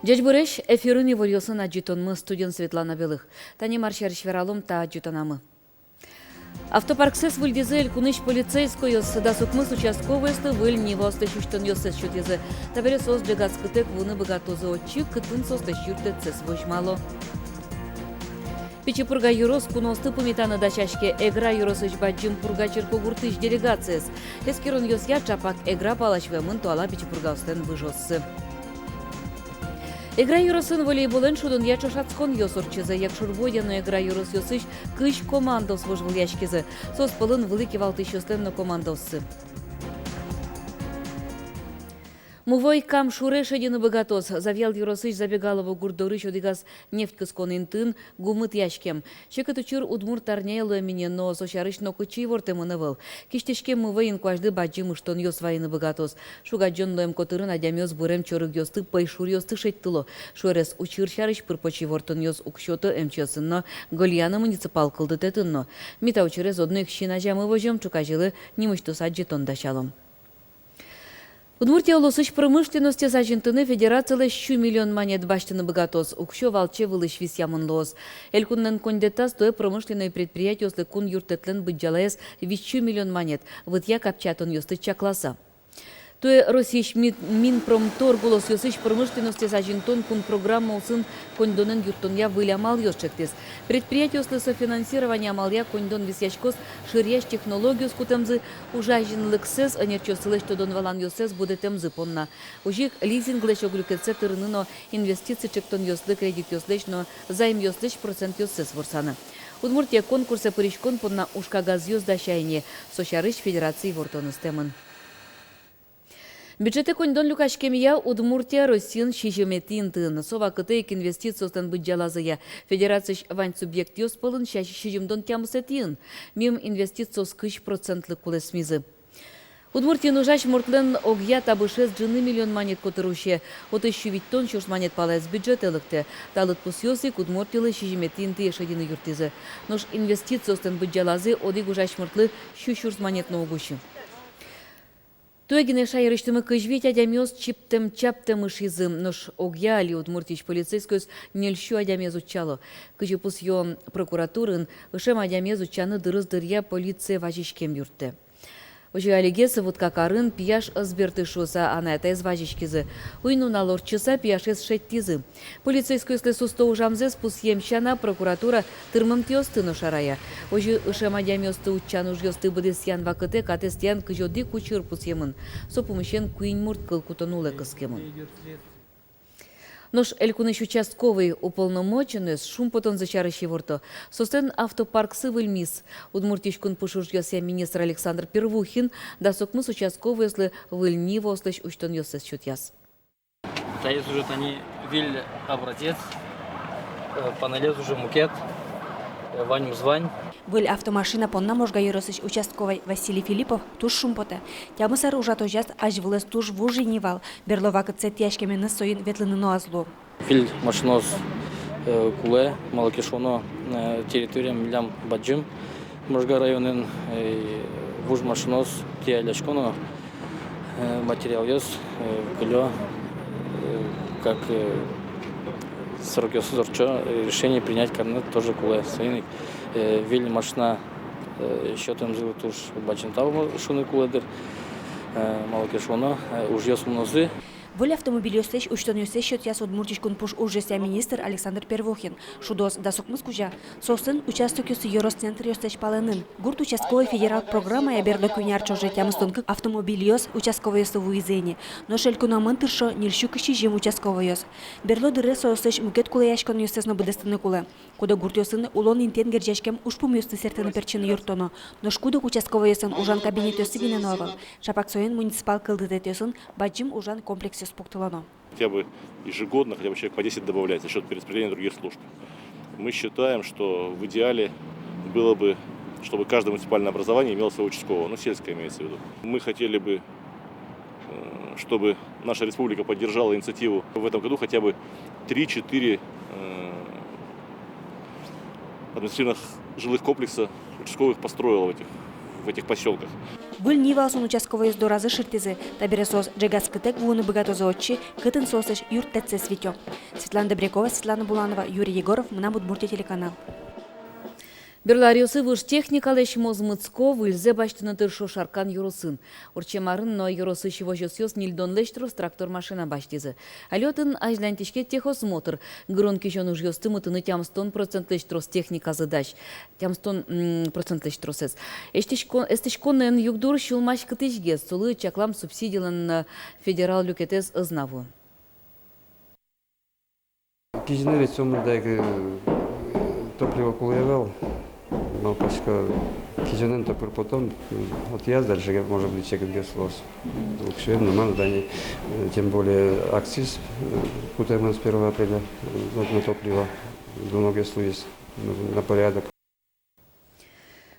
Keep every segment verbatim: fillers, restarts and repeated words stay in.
Ӟечбуресь! Эфирын иворъёсын адӟытонмы, студиын Светлана Белых. Тани мар сярысь вералом та адӟытонамы. Автопарксэс выльдӥзы элькунысь полицейскойёс. Дас укмыс участковойёслы выль Ниваослэсь усьтонъёссэс сётӥзы. Табере соос ӝегатскытэк вуыны быгатозы отчы, кытын соослэсь юрттэт возьмало. Пичи Пурга ёрос куноосты пумитаны дасяське. Эгра ёросысь Бадӟым Пурга черкогуртысь делегациез. Эскеронъёсъя, ӵапак Эгра палась вуэмын туала Пичи Пургаослэн выжыоссы. Эгра ёросын волейболэн шудонъя ӵошатсконъёс ортчизы. Якшур-Бӧдья но Эгра ёросъёсысь кызь командаос вожвылъяськизы. Соос пӧлын вылӥ кивалтӥсьёслэн но командаоссы. Мувӧй Кам шуре шедьыны быгатоз. Завьял ёросысь Забегалово гурт дорысь одӥгаз нефть кыскон интыын гумы тӥяськем. Секыт учыр удмурт арняе луэм ини, но со сярысь нокытчы ивортэмын ӧвӧл. Кисьтӥськем мувӧй инкуазьлы бадӟым ыштонъёс вайыны быгатоз. Шуг-адӟон луэм котырын адямиос бырем чорыгъёсты, пӧйшуръёсты шедьтыло. Шуэрес учыр сярысь пыр-поч ивортонъёс уг сёто МЧС-ын но, Гольяно муниципал кылдытэтын но. Ми та учырез одно ик син азямы возём, ӵуказелы нимысьтыз адӟытон дасялом. Удмуртия улосысь промышленностез азинтыны федерацилэсь сю миллион манет басьтыны быгатоз. Уксё валче вылысь висъямын луоз. Элькунлэн коньдэтаз туэ промышленной предприятиослы кун юрттэтлэн быдӟалаез витьсю миллион манет, вытъя капчиятонъёсты чакласа. Туэ Россиысь Мин-, Минпромторг улосъёсысь промышленностез азинтон кун программа улсын коньдонэн юрттонъя выль амалъёс чектӥз. Предприятиослы софинансирование амалъя коньдон висъяськоз шыръясь технологиос кутэмзы, ужазинлыксэс, ӧнерчиоссылэсь тодон-валанъёссэс будэтэмзы понна. Озьы ик лизинглэсь ог люкетсэ тырыны но инвестици чектонъёслы кредитъёслэсь но займъёслэсь процентъёссэс ворсаны. Удмуртия конкурсэ пыриськон понна ужкагазъёс дася ини, со сярысь федераци ивортон ыстэмын. Бюджетэ коньдон люкаськемъя Удмуртия Россиын сизьыметӥ интыын. Со вакытэ ик инвестициослэн быдӟалазыя федерациысь вань субъектъёс пӧлын ся-, сизьымдон тямысэтӥын. Мим инвестициос кызь процентлы кулэсмизы. Удмуртиын ужась муртлэн огъя табышез ӝыны миллион манет котыр усе. Отысь сю витьтон сюрс манет палаез бюджетэ лыктэ. Та лыдпусъёс ик Удмуртилы сизьыметӥ интые шедьыны юрттӥзы. Нош инвестициослэн быдӟалазы одӥг ужась муртлы сю сюрс манет но уг усьы. Туэ гинэ шаерысьтымы кызь вить адямиос чиптэм-чаптэм ышизы. Нош огъя али Удмуртиысь полицейскойёс ньыльсю адямиез утчало. Кызьы пусъё прокуратураын, ышем адямиез утчаны дырыз дыръя полицие вазиськем юрттэ. Озьы алигес Вуткакарын пияш ӧз берты шуыса анай-атаез вазиськизы. Уй-нунал ортчыса пияшез шедьтӥзы. Полицейскойёслэсь усто ужамзэс пусъем сяна, прокуратура тырмымтэосты но шарая. Озьы ышем адямиосты утчан ужъёсты быдэсъян вакытэ катэз тӥян кызь одӥг учыр пусъемын. Со пумысен куинь мурт кыл кутон улэ кыскемын. Нош элькунысь участковый уполномоченноез шумпотонзы сярысь иворто. Соослэн автопарксы выльмиз. Удмуртиысь кунпуш ужъёсъя министр Александр Первухин дас укмыс участковойёслы выль Ниваослэсь усьтонъёссэс сётъяз. Таиз уже тани выль образец, э, панелез уже мукет, э, ваньмыз вань. Выль автомашина понна Можга ёросысь участковой Василий Филиппов туж шумпотэ. Тямыс ар ужатозяз азьвылэз туж вуж ини вал, берло вакытсэ тӥяськеменыз соин ветлыны но ӧз лу. Выль машинаос, э, кулэ, малы ке шуоно, э, территория милям бадӟым Можга районын, э, вуж машинаос тӥяллясько но, э, материалъёс, э, кылё, э, как, э, срокъёсыз ортчо, э, решение принять карыны тоже кулэ. Соин ик, э, выль машина, э, сётэмзылы туж бадӟым тау шуыны кулэ дыр, э, малы ке шуоно, э, ужъёс мынозы. Выль автомобильёслэсь усьтонъёссэс сётъяз Удмуртиысь кунпуш ужъёсъя министр Александр Первухин. Шудоос дас укмыс кузя. Соослэн участокъёссы ёрос центръёслэсь палэнын. Гурт участковой федерал программая берло куинь ар ӵоже тямыстон кык автомобильёс участковойёслы вуизы ини. Нош элькунамы тыршо ньыльсю кызь сизьым участковойёс. Берло дыре соослэсь мукет кулэяськонъёссэс но быдэстыны кулэ. Куд-ог гуртъёсын улон интыен герӟаськем ужпумъёсты сэртыны-пертчыны юрттоно. Нош куд-ог участковойёслэн ужан кабинетъёссы гинэ но ӧвӧл. Ӵапак соин муниципал кылдытэтэсын бадӟым ужан комплексъёс пуктылоно. Хотя бы ежегодно, хотя бы человек по десять добавлять за счёт перераспределения других служб. Мы считаем, что в идеале было бы, чтобы каждое муниципальное образование имело своего участкового, ну, сельское имеется в виду. Мы хотели бы, э, чтобы наша республика поддержала инициативу в этом году хотя бы три-четыре, э, административных жилых комплекса участковых построила в этих, в этих посёлках. Выль Ниваосын участковойёс доразы шыртӥзы. Табере соос ӝегатскытэк вуыны быгатозы отчы, кытын соослэсь юрттэтсэс витё. Светлана Добрякова, Светлана Буланова, Юрий Егоров, «Мынам Удмуртие» телеканал. Берло аръёсы выж техникалэсь мозмытско, выльзэ басьтыны тыршо Шаркан ёросын. Ортчем арын но ёросысь возёсъёс ньыльдонлэсь трос трактор-машина басьтӥзы. Али отын азьланьтӥське техосмотр. Гырон-кизён ужъёсты мытыны тямыстон процентлэсь трос техниказы дась. Тямыстон, м, процентлэсь тросэз. Эстӥсько-, эстӥськонэн югдур сюлмаськытӥсьгес, солы чаклам субсидилэн, э, федерал люкетэз ӧз на вуы. Кизьыны ведь со мында ик, э, топливо кулэ ӧвӧл. Малпасько, кизёнэн топыр потом, м, отӥяз дальше, может быть, секытгес луоз. Уксёен но мар но тани, э, тем более акциз, э, кутэмын с первого апреля, э, на, на топливо. Дуногес луиз, ну, на порядок.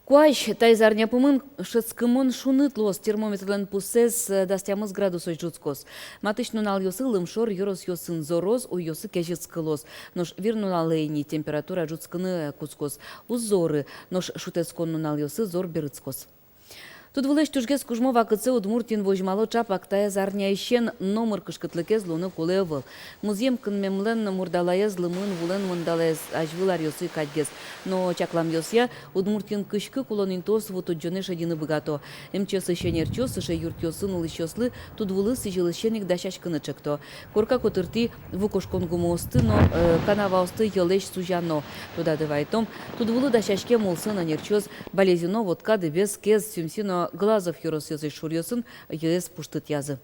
Куазь. Таиз арня пумын шӧдскымон шуныт луоз, термометрлэн пусэз, э, дас тямыс градусозь ӝутскоз. Матысь нуналъёсы лымшор ёросъёсын зороз, уйёсы кезьытскылоз. Нош вир нуналэ ини температура ӝутскыны кутскоз, уз зоры, нош шутэтскон нуналъёсы зор берытскоз. Тудвылэсь тужгес кужмо вакытсэ Удмуртиын возьмало ӵапак таиз арняысен. Номыр кышкытлыкез луыны кулэ ӧвӧл. Музъем кынмемлэн мурдалаез лымыын вулэн мындалаез азьвыл аръёсы кадьгес. Но чакламъёсъя, Удмуртиын кызь кык улон интыос ву тудӟонэ шедьыны быгато. МЧС-ысь ӧнерчиос сыӵе юртъёсын улӥсьёслы тудвулы сӥзьылысен ик дасяськыны ӵекто. Корка котыртӥ ву кошкон гумыосты но, э, канаваосты йӧлэсь сузяно. Тодады вайтом, тудвулы дасяськем улсын ӧнерчиос Балезино, Вотка, Дэбес, Кез, Сюмси но Глазов ёросъёсысь шуръёсын йӧэз пуштытъязы.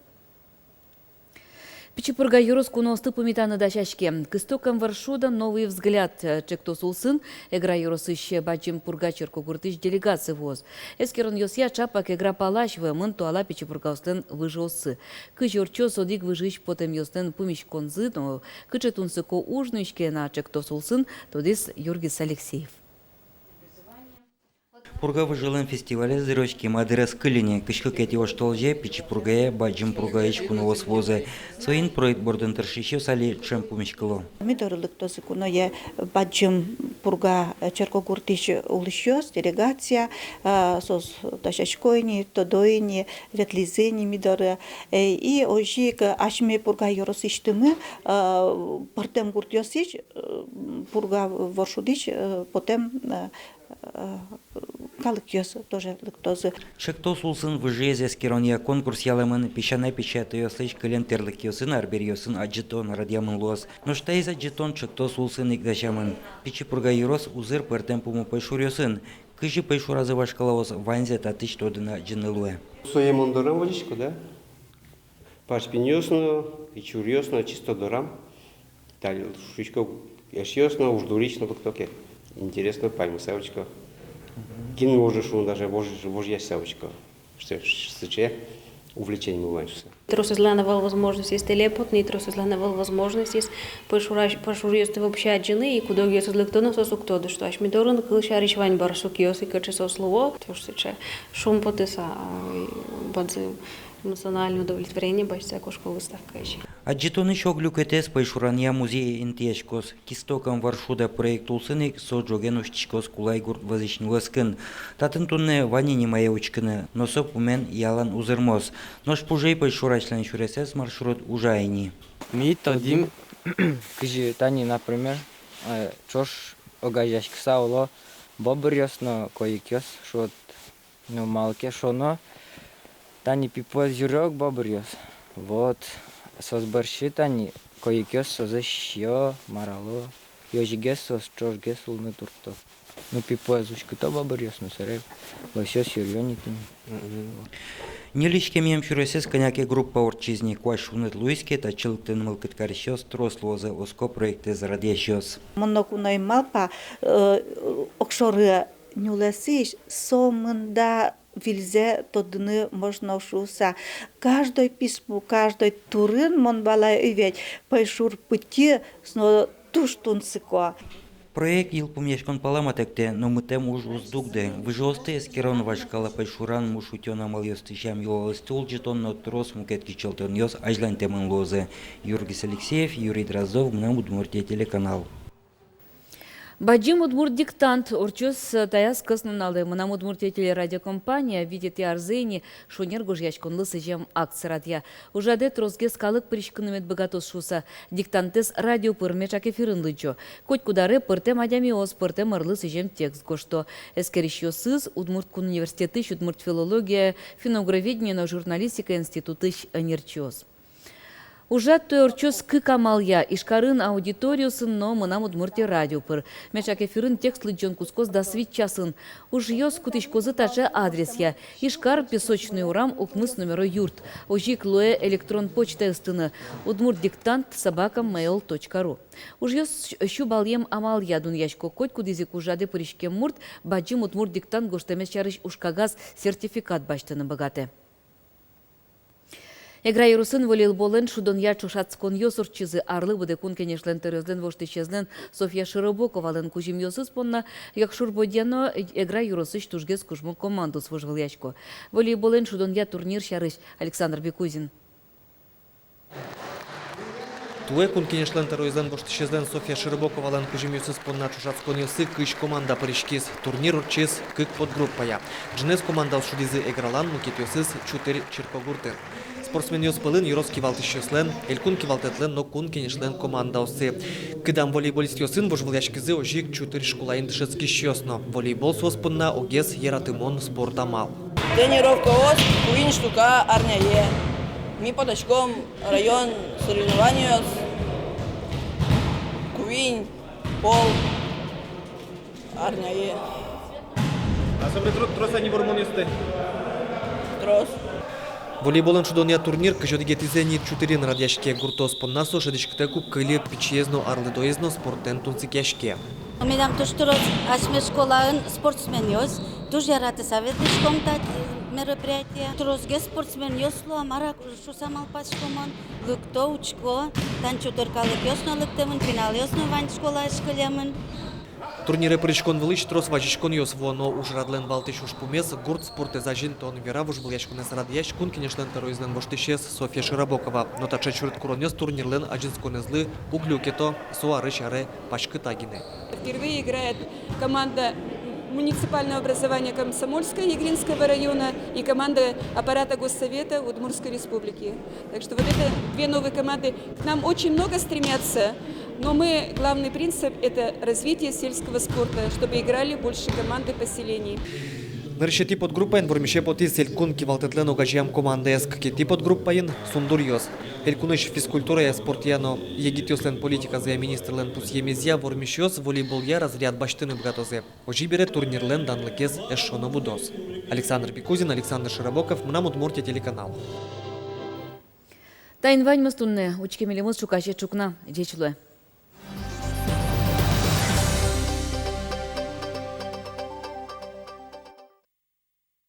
Пичи Пурга ёрос куноосты пумитаны дасяське. «К истокам Варшуда — новый взгляд» ӵектос улсын Эгра ёросысь Бадӟым Пурга черкогуртысь делегация вуоз. Эскеронъёсъя, ӵапак Эгра палась вуэмын туала Пичи Пургаослэн выжыоссы. Кызьы ортчоз одӥг выжыысь потэмъёслэн пумиськонзы но кыӵе тунсыко уж нуиське на ӵектос улсын, тодӥз Юргис Алексеев. Пурга выжыылэн фестивалез дырозь кема дыр ӧз кыльы ни. Кызь кыкетӥ оштолэзе Пичи Пургае Бадӟым Пургаысь куноос вуозы. Соин проект бордын тыршисьёс али ӵем пумиськыло. Ми доры лыктозы куное Бадӟым Пурга черкогуртысь улӥсьёс, делегация, а, соос дасясько ини, тодо ини, ветлӥзы ини ми доры. Э, и озьы ик асьме Пурга ёросысьтымы, а, пӧртэм гуртъёсысь, э, Пурга воршудысь, э, потэм, э, э, калыкъёс тоже лыктозы. Ӵектос улсын выжыез эскеронъя конкурс ялэмын. Песянай печатайёслэсь кылем тӥрлыкъёсын, арбериосын адӟытон радъямын луоз. Нош таиз адӟытон ӵектос улсын ик дасямын. Пичи Пурга ёрос узыр пӧртэм пумо пӧйшуръёсын. Кызьы пӧйшуразы вашкалаос, ваньзэ татысь тодыны-адӟыны луэ. Сое мон дорам возисько, да? Пальпиньёс но, ичуръёс но, чисто дорам. Тани шуисько, эшъёс но, уждурысь но лыкто ке. Интересно, паймыса учко. Кин вожы шуом, даже вож-, вожъяса учко. Что ж, сыӵе увлечение вань шуса. Тросэзлэн ӧвӧл возможностез тэле потыны, тросэзлэн ӧвӧл возможностез пӧйшура-, пӧйшуръёсты вообще адӟыны, и куд-огъёсыз лыкто но соос уг тоды, что асьме дорын кылсярысь вань барсукъёс, и кыӵе соос луо, то есть сыӵе шумпотыса, а, и бадӟым эмоциональное удовлетворение басьтыса кошко выставкаысь. Адӟытонысь ог люкетэз пӧйшуранъя музее интыяськоз. «К истокам Варшуда» проект улсын ик со ӝоген усьтӥськоз Кулай гурт вӧзысь нюлэскын. Татын туннэ вань ини мае учкыны, но со пумен ялан узырмоз. Нош Пужей пӧйшурасьлэн сюресэз маршрут ужа ини. Ми тодӥм, кызьы тани, например, э, ӵош огазеяськыса уло бобръёс но койыкъёс, шуод. Ну, малы ке шуоно, тани пипуэз юрё ук бобръёс. Вот, соос бӧрсьы тани койыкъёс созэ сиё, марало. И озьыгес соос ӵошгес улыны туртто. Ну, пипуэз уськыто бобръёс, ну, сэре лосёс юрё ни тӥни. Мгм. Ньыль иськемъем сюресэз кӧня ке группа ортчиз ни. Куазь шуныт луиз ке, татчы лыктыны мылкыд карисьёс трос луозы, оско проектэз радъясьёс. Мон но куное малпа, э, огшоры нюлэсысь сомында выльзэ тодыны можно шуыса. Каждой писпу, каждой турын, мон валай, ӧвӧл-а, пӧйшур пытьы, со но туж тунсыко. Проект йылпумъяськон пала матэктэ, но мытэм уж уз дугды. Выжыосты эскерон, вашкала пӧйшуран муш утён амалъёсты сям-йылолэсты улӟытон но трос мукет кичӧлтонъёс азьланьтэмын луозы. Юргис Алексеев, Юрий Дроздов, «Мынам Удмуртие» телеканал. Бадӟым удмурт диктант ортчоз таяз кӧснуналэ. «Мынам Удмуртие» телерадиокомпания витетӥ арзэ ини шонер гожъяськонлы сӥзем акция радъя. Ужрадэ тросгес калык пыриськыны мед быгатоз шуыса, диктантэз радио пыр, меӵак эфирын лыдӟо. Котькуд аре пӧртэм адямиос пӧртэм ӧрлы сӥзем текст гожто. Эскерисьёсыз — Удмурт кун университетысь удмурт филология, финно-угроведение но журналистика институтысь ӧнерчиос. Ужрад туэ ортчоз кык амалъя: Ижкарын аудиториосын но «Мынам Удмуртие» радио пыр. Меӵак эфирын текст лыдӟон кутскоз дас вить часын. Ужъёс кутӥськозы таӵе адресъя: Ижкар, Песочный урам, укмыс номеро юрт. Озьы ик луэ электрон почта ыстыны: удмуртдиктант собака мейл точка ру. Ужъёс сю балъем амалъя дунъясько. Котькудӥз ик ужрадэ пыриськем мурт бадӟым удмурт диктант гожтэмез сярысь ужкагаз, сертификат басьтыны быгатэ. Эгра ёросын волейболэн шудонъя ӵошатсконъёс ортчизы. Арлы быдэ Кун Кенешлэн тӧроезлэн воштӥсезлэн Софья Широбоковалэн кузьымъёсыз понна Якшур-Бӧдья но Эгра ёросысь тужгес кужмо командаос вожвылъясько. Волейболэн шудонъя турнир сярысь Александр Бекузин. Туэ Кун Кенешлэн тӧроезлэн воштӥсезлэн Софья Широбоковалэн кузьымъёсыз понна ӵошатсконъёсы кызь команда пыриськиз. Турнир ортчиз кык подгруппая. Ӝынэз командаос шудӥзы Эгралэн, мукетъёсыз Чутырь черкогуртын. Спортсменъёс пӧлын ёрос кивалтӥсьёслэн, Элькун кивалтэтлэн но Кун Кенешлэн командаоссы. Кыдам волейболистъёсын вожвылъяськизы озьы ик Чутырь школаын дышетскисьёс но. Волейбол соос понна огез яратымон спорт амал. Тренировкаос куинь штука арняе. Ми потӥськом район соревнованиос куинь, пол арняе. А собере тро-, трос-а ни вормонъёсты? Трос. Волейболэн шудонъя турнир кызь одӥгетӥзэ ни Чутырьын радъяське. Гуртоос понна со шӧдӥськытэк уг кыльы, пичиез но, арлыдоез но спортэн тунсыкъяське. Милям туж трос асьме школаын спортсменъёс, туж яратыса ветлӥськом та мероприятие. Тросгес спортсменъёс луо, мар-а шуыса малпаськом, лыкто, учко, тани Чутырь калыкъёс но лыктэмын, пиналъёс но вань школаысь кылемын. Турнире пыриськон вылысь трос вазиськонъёс вуоно. Ужрадлэн валтӥсь ужпумез — гурт спортэз азинтон, вера вожвылъяськонэз радъясь Кун Кенешлэн тӧроезлэн воштӥсез Софья Широбокова. Но таӵе чурыт куронъёс турнирлэн азинсконэзлы уг люкето, со арысь аре паськыта гинэ. Впервые играет команда муниципального образования Комсомольская Игринского района и команда аппарата Госсовета Удмуртской Республики. Так что вот это две новые команды. К нам очень много стремятся, но мы, главный принцип — это развитие сельского спорта, чтобы играли больше команды поселений. Нырысетӥ подгруппаын вормисе потӥз Элькун кивалтэтлэн огазеям командаез, кыкетӥ подгруппаын — Сундуръёс. Элькунысь физкультурая, спортъя но егитъёслэн политиказыя министрлэн пусъемезъя, вормисьёс волейболъя разряд басьтыны быгатозы. Озьы бере турнирлэн данлыкез эшшо но будоз. Александр Бекузин, Александр Широбоков, «Мынам Удмуртие» телеканал. Таин ваньмыз туннэ. Учке милемыз ӵуказе ӵукна. Ӟеч луэ.